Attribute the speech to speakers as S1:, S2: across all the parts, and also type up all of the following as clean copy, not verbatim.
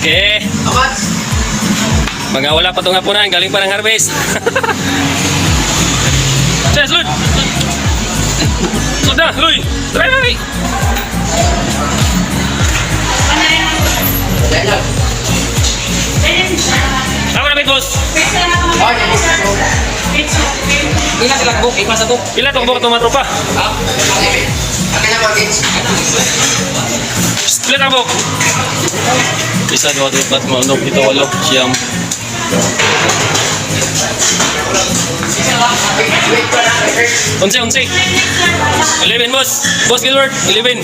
S1: Okay. Mga wala pa itong hapunan, galing pa ng harvest. Chess, Lud! Lud na, Luy! Try na, Luy! Ako na, boss!
S2: Ila sila book, ipa sa book.
S1: Pila itong buka itong mga tropa? Pila itong buka? Isa, dua, tatlo, apat, lima, enam, pito, walo, siyam. 11, 11. 11, boss. Boss Gilbert, 11.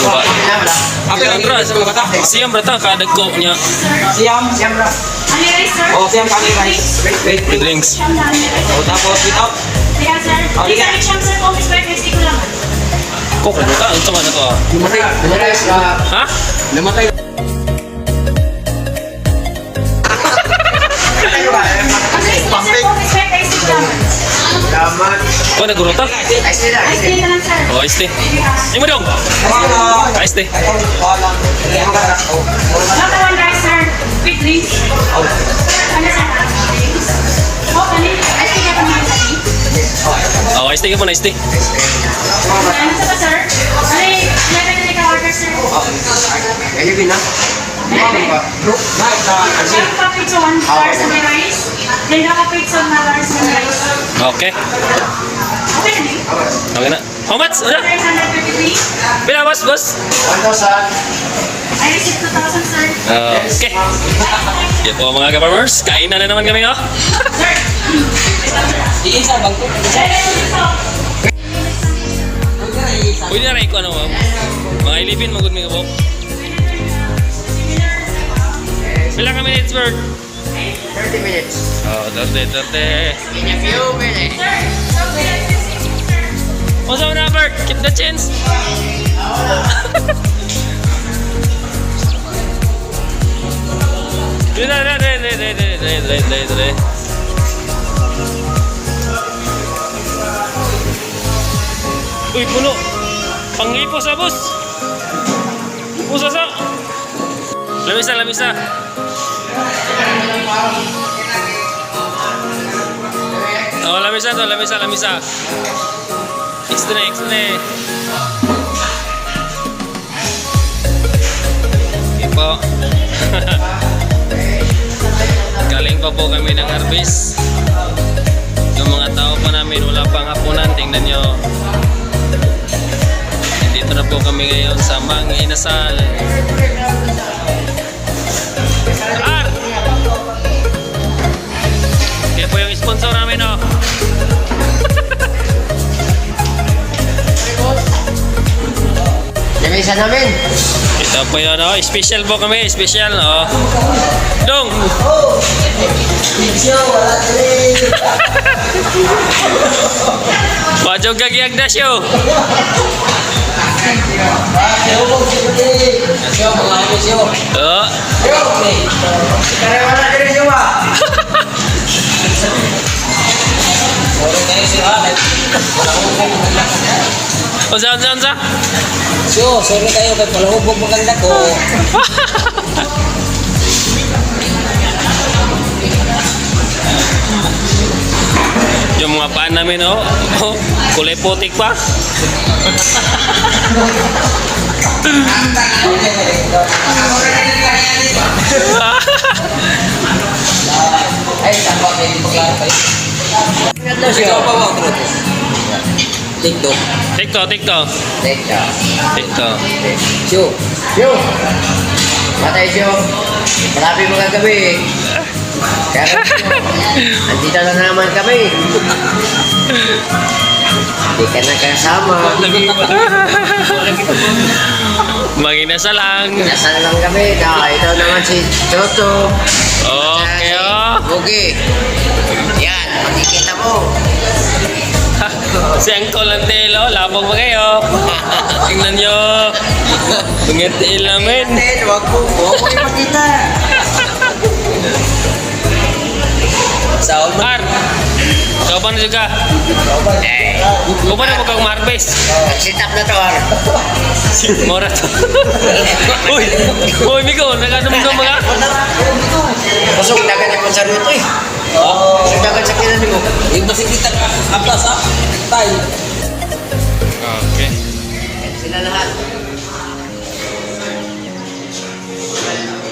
S1: Diba?
S2: Ako lang
S1: Bra,
S2: sa mga bata.
S1: Siyam brata, kadag ko niya.
S2: Siyam. Oh, siyam kami rice. Wait.
S1: With drinks.
S2: Oh, tapos without.
S1: Ko, kano ka? Ano man na to? Ah?
S2: Namatay.
S1: Ha?
S2: Namatay.
S1: Ko, nagurota? Oh, ice tea. Imo dong! Ice tea. Oh, ice tea ka po na, ice tea.
S3: Ano sa ba, sir? Ano yung 11 na ika-order, sir? Siyam ka pizza, one large na may rice. Then naka pizza na large na may rice.
S1: Okay.
S3: Okay na din.
S1: Okay na. How much? Ano?
S3: 333.
S1: Pila, boss, boss?
S3: I received 2,000, sir.
S1: Okay. Yan po mga ka-farmers. Kainan na naman kami, oh.
S3: Sir!
S2: Iisa bang to?
S3: Sir, ito.
S1: Pwede na rin ko ano, ma'am. Mga ilipin, magod may kabok. Pila ka minutes, Bert?
S4: 30 minutes.
S1: Oh, 30, 30.
S4: In a few minutes.
S3: Sir, so, sir.
S1: What's up na, Bert? Keep the chance. Dre, dre, dre, dre, dre, dre, dre, dre, dre, dre. Uy, puno. Pangipo sa bus. Pusa sa. Lamisa, lamisa. Oh, lamisa to, lamisa, lamisa. Extra, extra. Okay po. Galing pa po kami ng harvest. Yung mga tao pa namin, wala pang hapunan. Tingnan nyo. Dito na po kami ngayon sa Mang Inasal. Ar! Kaya po yung sponsor namin, oh.
S4: Lamesa namin.
S1: Ito po yun, oh. Special po kami, special, oh. Dong! Wajog gagiyag na siyo. Oh.
S4: Kaya wala ka rin yung
S1: Unsa, unsa, unsa?
S2: Siyo, sorry kayo kay palahubog maganda ko.
S1: Yung mga paan namin, oh. Oh, kulay putik pa.
S2: Ay, tama kayo paglaro kayo. Ikaw pa ba ang TikTok.
S1: TikTok, TikTok.
S4: Teka.
S1: TikTok.
S2: Siyo.
S4: Yo! Patay siyo. Marami mga gabi. Kaya andito na naman kami. Hindi ka na kasama.
S1: Manginasa lang.
S4: Nasaan lang kami. Na, ito naman si Toto.
S1: Okay, oh.
S4: Bugi. Yan, makikita mo.
S1: Si Uncle ang tail, oh. Labog ba kayo? Tingnan nyo. Mga tail namin.
S4: Ted, wag mo ipakita.
S2: Sa
S1: Ar! Ikaw Kauban na juga.
S4: Eh,
S1: Uban na mo kang ma-harvest.
S4: sit up na to, ah.
S1: Mora to. Uy, uy, Migo, nag-anong mga?
S4: Busog dagan yung sa rito eh. Busog dagan sa kinan mo.
S2: Ibasikita ka. Aplas ah. Tay.
S1: Okay.
S4: Sila lahat.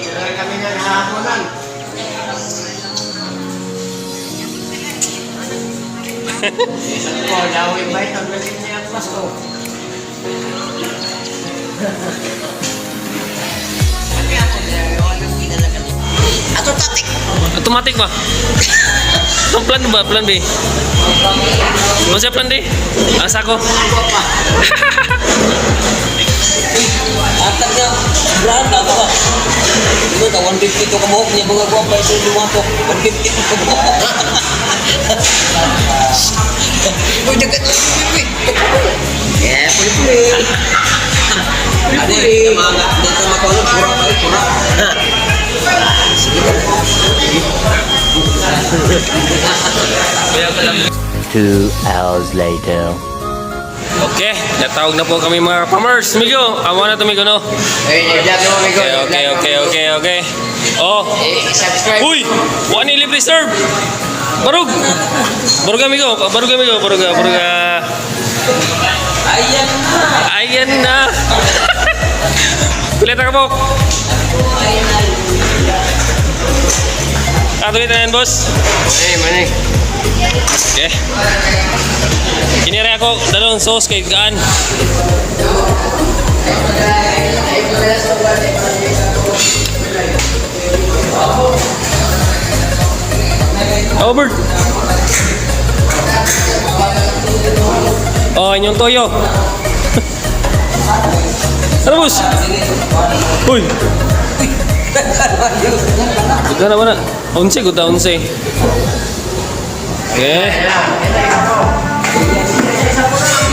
S4: Wala kami na nahaponan. Ko, daw invite ang galing niya ang Pasko. Ato tatik.
S1: Automatic ba? Ang plan ba? Plan B? Ano siya plan D? Ang sako.
S2: Atag na. Brand na ba? Ito ka 150 to kabuok niya mga guwapa ito dumatok. 150 to kabuok.
S4: Uy, dagat na puli. Yeah, puli-puli.
S2: Ano eh, mga dito makulog, pura pa pura.
S4: Sige na.
S5: 2 hours later.
S1: Okay, natawag na po kami mga farmers. Migo, amo na to Migo, no?
S4: Eh, i-vlog mo, amigo.
S1: Okay. Oh.
S4: Eh, subscribe.
S1: Uy! Wala ni libre serve! Barug! Barug amigo, barug amigo, barug, barug.
S2: Ayan na.
S1: Ayan na! Pileta ka po! Ah, tuloy na yan, boss.
S4: Eh, mani.
S1: Okay. Kinire ako dalawang sauce kay gaan. Oh, bird. Oh, inyong toyo. Ano, boss? Uy. Gana ba na? Onse, guta onse. Okay.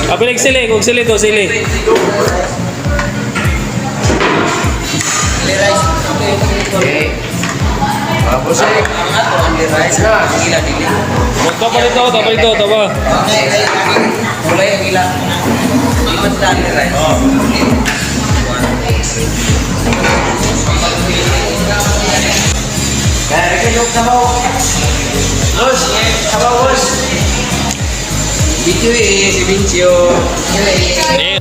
S1: Apilig sili, kung sili to, sili.
S4: Okay. Tapos eh.
S2: Ang ato ang rice. Ang ila dili.
S1: Magpapa dito, tapa dito, tapa.
S2: Ay, ay, kulay ang ila. Di man sila ang rice.
S4: Kaya rin yung sabaw. Boss, sabaw, boss.
S2: Bincho eh, si Bincho.
S1: Eh.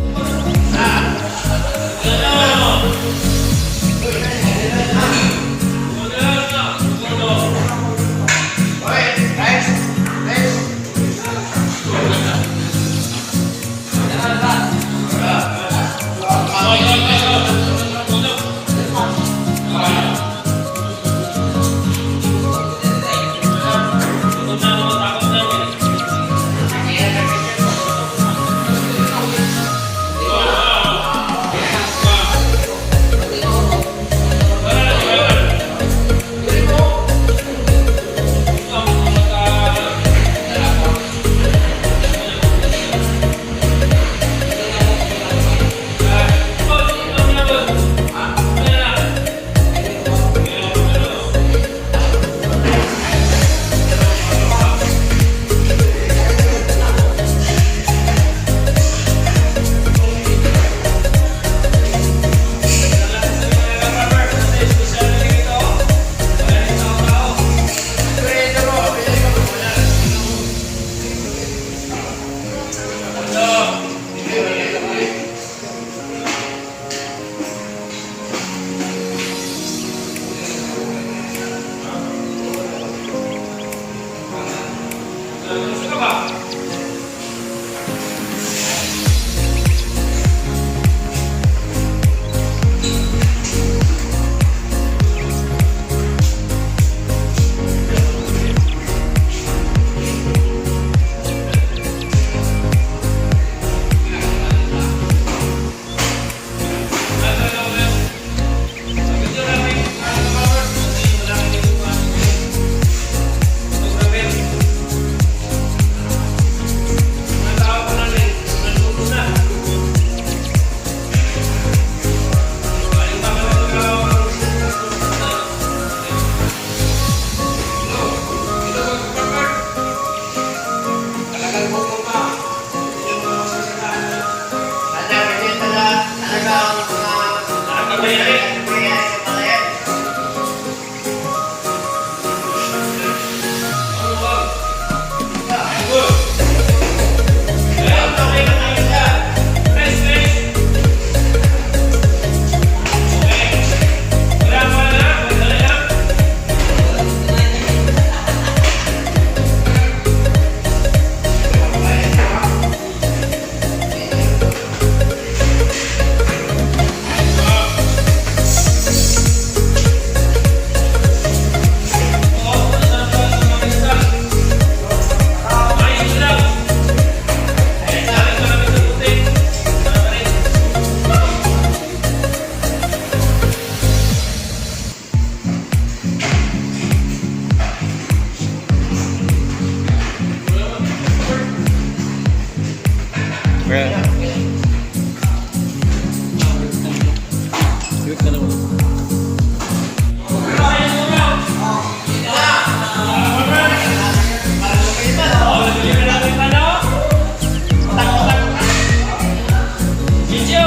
S1: Video!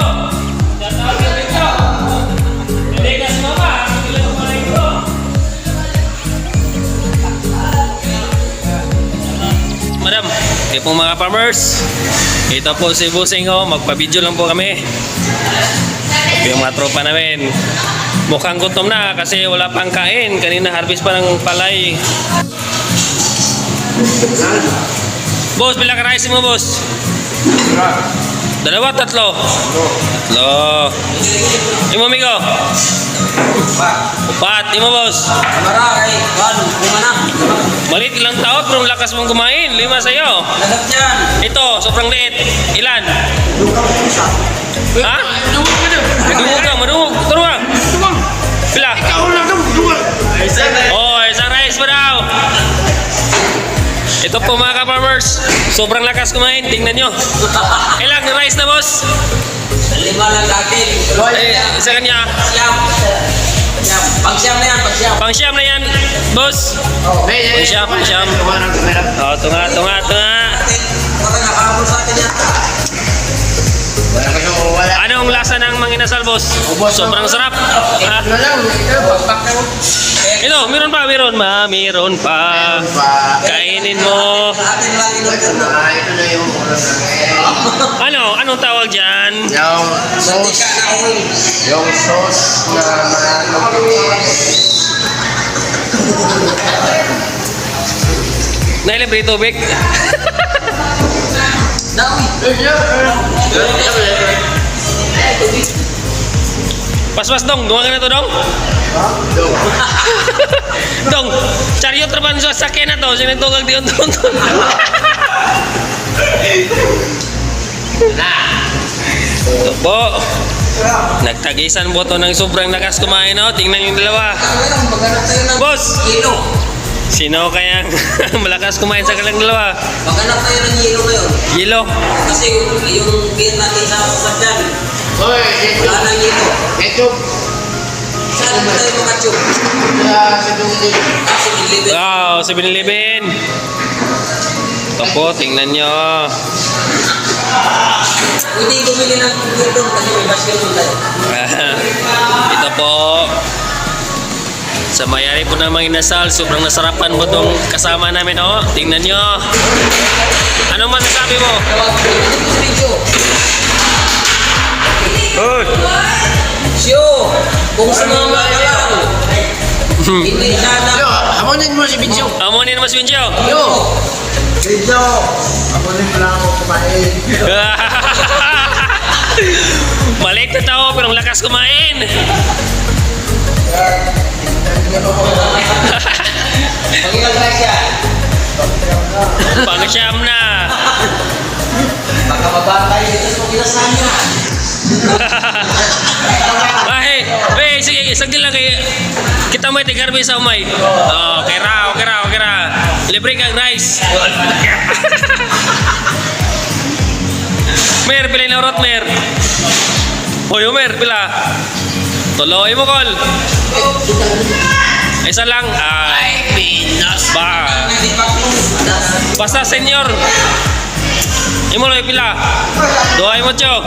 S1: Tatawag na video! Hindi ka sumama! Hindi lang kumain ko! Madam, kayo pong mga farmers. Ito po si Busing, oh. Magpa-video lang po kami. Ito yung mga tropa namin. Mukhang gutom na kasi wala pang kain. Kanina harvest pa ng palay. Boss, pila ka rice mo, boss? Dalawa, tatlo? Tatlo. Imo, amigo? Upat. Imo, boss?
S2: Mara kay kan lima na.
S1: Maliit lang tao pero ang lakas mong kumain. Lima sa'yo.
S2: Lagap yan.
S1: Ito, sobrang liit. Ilan? Ha? Madungog ka, madungog. Turo ka. Pila? Oh, isang rice pa daw. Ito po, mga ka-farmers. Sobrang lakas kumain. Tingnan nyo. Ilang rice na, boss?
S2: Lima lang dati.
S1: Eh, sa kanya.
S2: Siyam. Siyam. Pag siyam na yan, pag siyam.
S1: Pang siyam na yan, boss. Pang siyam, pang siyam. Oh, tunga, tunga, tunga.
S2: Baka nakahabol sa atin yan.
S1: Anong lasa ng manginasal, boss? Sobrang sarap. Ha? Ito, meron pa, meron ma, meron pa. Kainin mo.
S2: Sa atin lang inorder na.
S4: Ito na yung ulam namin.
S1: Ano? Anong tawag dyan?
S4: Yung sauce,
S2: Mantika na oil.
S4: yung sauce na matinis.
S1: Nailibre tubig?
S2: Nawi.
S1: Paspas dong, duha ka na to dong? Dong, chariot ra ba sa sakyan na to? Sinagtugag di unton. Ito po. Nagtagisan po to ng sobrang lakas kumain, oh. Tingnan yung dalawa.
S2: Ngayon, maghanap tayo ng
S1: Boss!
S2: yelo.
S1: Sino kayang malakas kumain sa kanilang dalawa?
S2: Maghanap tayo ng yelo ngayon.
S1: Yelo.
S2: Kasi yung beer natin sa sasakyan,
S4: Oy, ito,
S2: wala nang yelo.
S4: ito,
S2: Saan ba tayo makatube?
S4: sa dungin.
S2: Kasi deliver.
S1: Wow, 7-Eleven. Ito po, tingnan nyo.
S2: Pwede bumili ng beer doon kasi may basket doon tayo.
S1: Ito po. Sa mayari po ng mga inasal, sobrang nasarapan po itong kasama namin. Oh, tingnan nyo. Anong masasabi mo?
S2: Tawag ko, ito sa video.
S1: Uy!
S2: Siyo, kung sumama ka lang, hindi sana.
S4: Yo, hamunin mo si Binjo.
S1: Amonin mas Winjo.
S4: Yo!
S6: Video! Ako rin pala ako kumain.
S1: Maliit na tao pero ang lakas kumain.
S2: Pag-ilang rice yan.
S1: Pangsyam na.
S2: Baka mababa tayo dito sa kinasan niya.
S1: Ay, eh, sige, saglit lang kay kita may tigarbi sa umay. Oh, okay ra, okay ra, okay ra. Libre kang rice. Mer, pila na urot, Mer. Hoy, Mer, pila. Tuloy mo, kol. Isa lang. Ay,
S4: Pinas.
S1: ba.
S2: Hindi pa ko.
S1: Basta, senyor. Imo lang pila. Duhay mo, Cho.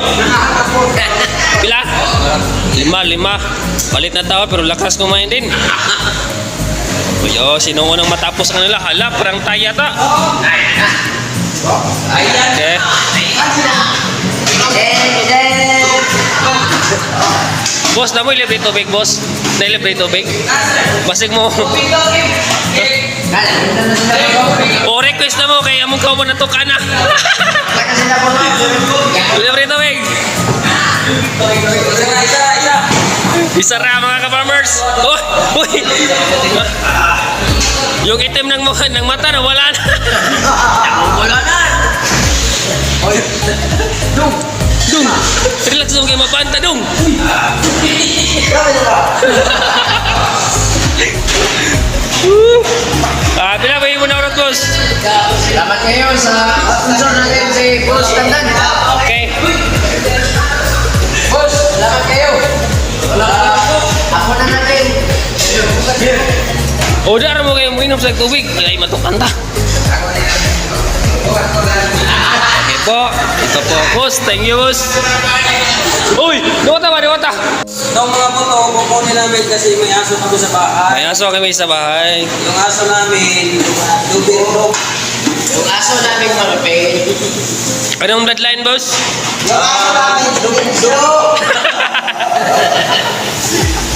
S1: Pila? Lima, lima. Palit na tao pero lakas kumain din. Uy, oh, sino unang matapos sa kanila? Hala, parang tayo yata.
S2: Ayan.
S1: Okay. Boss, na mo libre tubig, boss. Na libre tubig. Basig mo. O request na mo kay among kauban na to kana. Libre tubig.
S2: Isa, isa, isa.
S1: Isa ra, mga ka-farmers. Oh, uy. Yung itim ng mukha ng mata na wala na.
S2: Wala na.
S1: Dung. Relax dong kay mapanta dong. Ah, pila ba yung na oras, boss?
S4: Salamat kayo sa sponsor natin si Boss Tandan.
S1: Okay.
S4: Boss, salamat kayo. Ako na natin.
S1: Order mo kayo mo sa tubig. Ay, matukan ta. Okay po. Ito po, boss. Thank you, boss. Uy! Diwata ba? Diwata!
S2: Itong mga buto, kukunin namin kasi may aso kami sa bahay.
S1: May aso kami sa bahay.
S2: Yung aso namin, Doberman.
S4: Yung aso namin mga pain.
S1: Anong bloodline, boss?
S6: Yung aso namin, Duminsyo!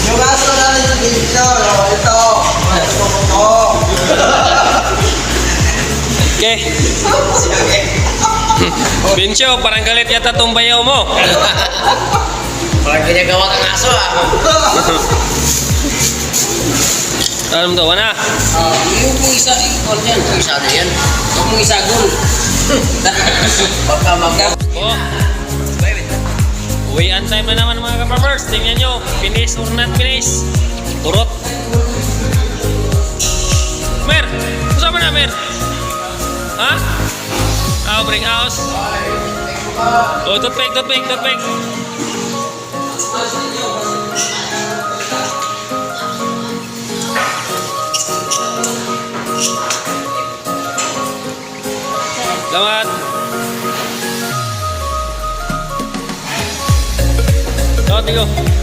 S6: Yung aso namin, Duminsyo! Ito! Ito! Ito!
S1: Okay. Bencho, parang galit yata tong bayaw mo.
S4: Parang ginagawa kang aso ah.
S1: Alam to, wala.
S2: Yung mong isa, ikaw dyan.
S4: Yung isa na yan.
S2: Huwag mong isagol.
S4: Baka mag...
S1: Po. Uwian time na naman, mga kapapers. Tingnan nyo, finish or not finish. Turot. Mer! Kasama na, Mer? Ha? Ah, bring house. Oh, toothpick, toothpick, toothpick. Salamat. Salamat, Nico.